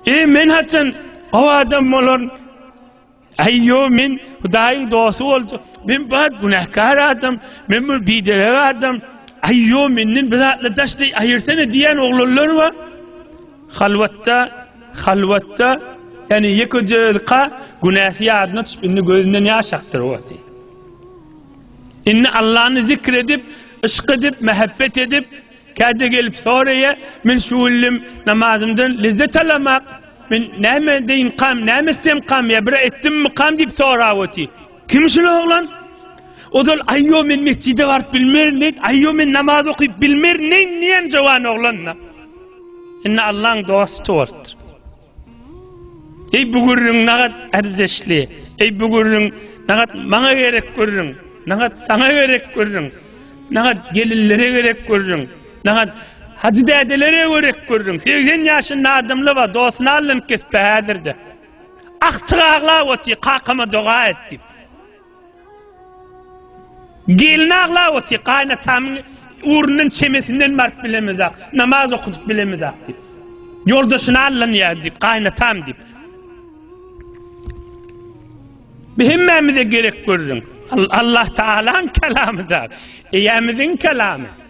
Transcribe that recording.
E men haçan gowy adam bolaryn? Aý ýo men Hudaýyň dosty boljak. Men bat günäkär adam, men bir biderek adam. Aý ýo menden bir zatlar daş deý aýyrsana diýen oglanlar bar. Halwatda, halwatda, ýani ýekeje özka günäsi ýadyna düşüp indi gözünden ýaş akdyryp otyr. Indi Allany zikr edip, yşk edip, mähebbet edip, Käte gelip soraýa, men şu günlim namazymdan lezzet alamak, men näme edeýinkam, näme etsemkam, ýa bir etdimmikam diýip sorap otyr. Kim şul oglan? Ozal aýo men mesjide baryp bilmerin diýdi, aýo men namaz okyp bilmerin diýen jowan oglan-da. Indi Allaň dosty bolupdyr. Eý bu gürrüň nagat ärzeşli, eý bu gürrüň nagat maňa gerek gürrüň, nagat saňa gerek gürrüň, nagat gelinlere gerek gürrüň, nagat hajy dädelere gerek gürrüň. 80 ýaşynda adamlar bar, dostuny alnyp kesip häzirde. Agtyk aglap otyr, kakama doga et diýip. Gelin aglap otyr, gaýynatamyň ugrundan çemesinden baryp bilemizak, namaz okudyp bilemizak diýip. Ýoldaşyny allanýar diýip, gaýynatam diýip. Bu hemmämize gerek gürrüň. Allah Taala'ň kelamy da, eýämiziň kelamy.